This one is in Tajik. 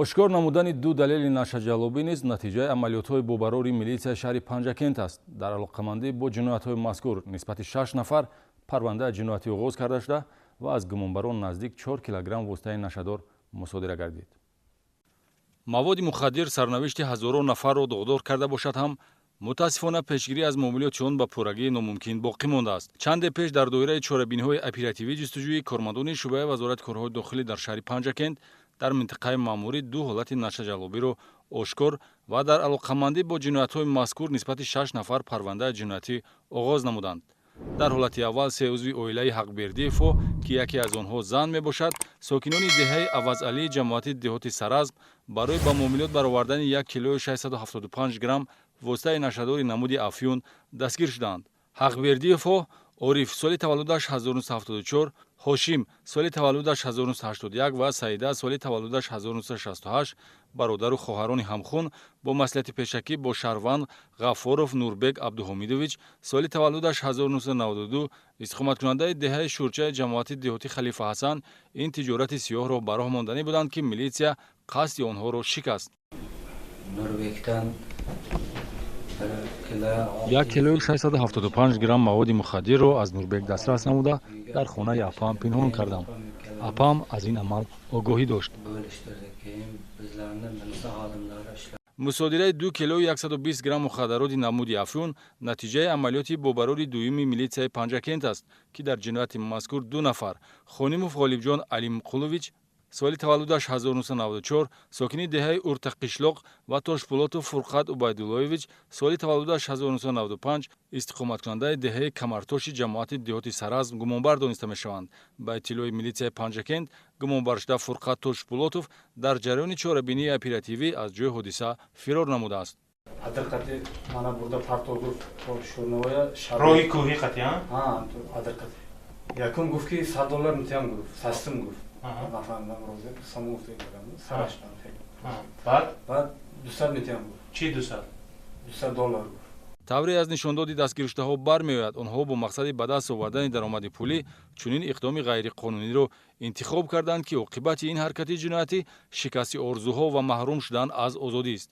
Ошкор намудани ду далели нашъаҷаллобӣ низ натиҷаи амалиётҳои бобарори милитсияи шаҳри Панҷакент аст. Дар алоқамандӣ бо ҷиноятҳои мазкур нисбати шаш нафар парвандаи ҷиноятӣ оғоз карда шуда ва аз гумонбарон наздик 4 килограмм воситаи нашъадор мусодира гардид. Маводи мухаддир сарнавишти ҳазорон нафарро доғдор карда бошад ҳам, мутаассифона, пешгирӣ аз муомилоти он ба пуррагӣ номумкин боқӣ мондааст. Чанде пеш дар доираи чорабиниҳои оперативӣ ҷустуҷӯӣ кормандони шӯъбаи Вазорати корҳои дохилӣ дар шаҳри Панҷакент дар минтақаи маъмурӣ ду ҳолати нашъаҷаллобиро ошкор ва дар алоқамандӣ бо ҷиноятҳои мазкур нисбати шаш нафар парвандаи ҷиноятӣ оғоз намуданд. Дар ҳолати аввал се узви оилаи Ҳақбердиевҳо, ки яке аз онҳо зан мебошад, сокинони деҳаи Авазалии ҷамоати деҳоти Саразм, барои ба муомилот баровардани 1 килою 675 грамм воситаи нашъадори намуди афюн дастгир шуданд. Ҳақбердиевҳо Ориф, соли таваллудаш 1974, Ҳошим, соли таваллудаш 1981, ва Саида, соли таваллудаш 1968, бародару хоҳарони ҳамхун, бо маслиҳати пешакӣ бо шаҳрванд Ғаффоров Нурбек Абдуҳомидович, соли таваллудаш 1992, истиқоматкунандаи деҳаи Шӯрчаи ҷамоати деҳоти Халифа Ҳасан, ин тиҷорати сиёҳро ба роҳ монданӣ буданд, ки милитсия қасди онҳоро шикаст. Нурбектан 1 кило 1 килою 675 грамм маводи мухаддирро аз Нурбек дастрас намуда, дар хонаи апаам пинҳон кардам. Апаам аз ин амал огоҳӣ дошт. Bo'lishtirdi. Keyin bizlarni milisa xodimlari ishlab Мусодираи 2 килою 120 грамм мухаддароти намуди афюн натиҷаи амалиёти бобарори дуюми милитсияи Панҷакент аст, ки дар ҷинояти мазкур ду нафар, Хонимов Ғолибҷон Алимқулович, соли таваллудаш 1994, сокини деҳаи Уртаққишлоқ, ва Тошпулотов Фурқат Убайдуллоевич, соли таваллудаш 1995, истиқоматкунандаи деҳаи Камартоши ҷамоати деҳоти Саразм, гумонбар дониста мешаванд. Ба иттилои милитсияи Панҷакент, гумонбаршуда Фурқат Тошпулотов дар ҷараёни чорабинии оперативӣ аз ҷои ҳодиса фирор намудааст. Адрқати мана бурда парто гуфт то Шӯрновая. Роҳи кӯҳӣ қатӣ? Адрқати якум гуфт, ки 100 доллар метиҳам гуфт, састим гуфт. Нафаҳмидам, розе само гуфта сараш. Баъд? Баъд 200 метиҳам гуфт. Чӣ 200? 200 доллар гуфт. Тавре аз нишондоди дастгиршудаҳо бармеояд, онҳо бо мақсади ба даст овардани даромади пулӣ чунин иқдоми ғайриқонуниро интихоб карданд, ки оқибати ин ҳаракати ҷиноятӣ шикасти орзуҳо ва маҳрум шудан аз озодист.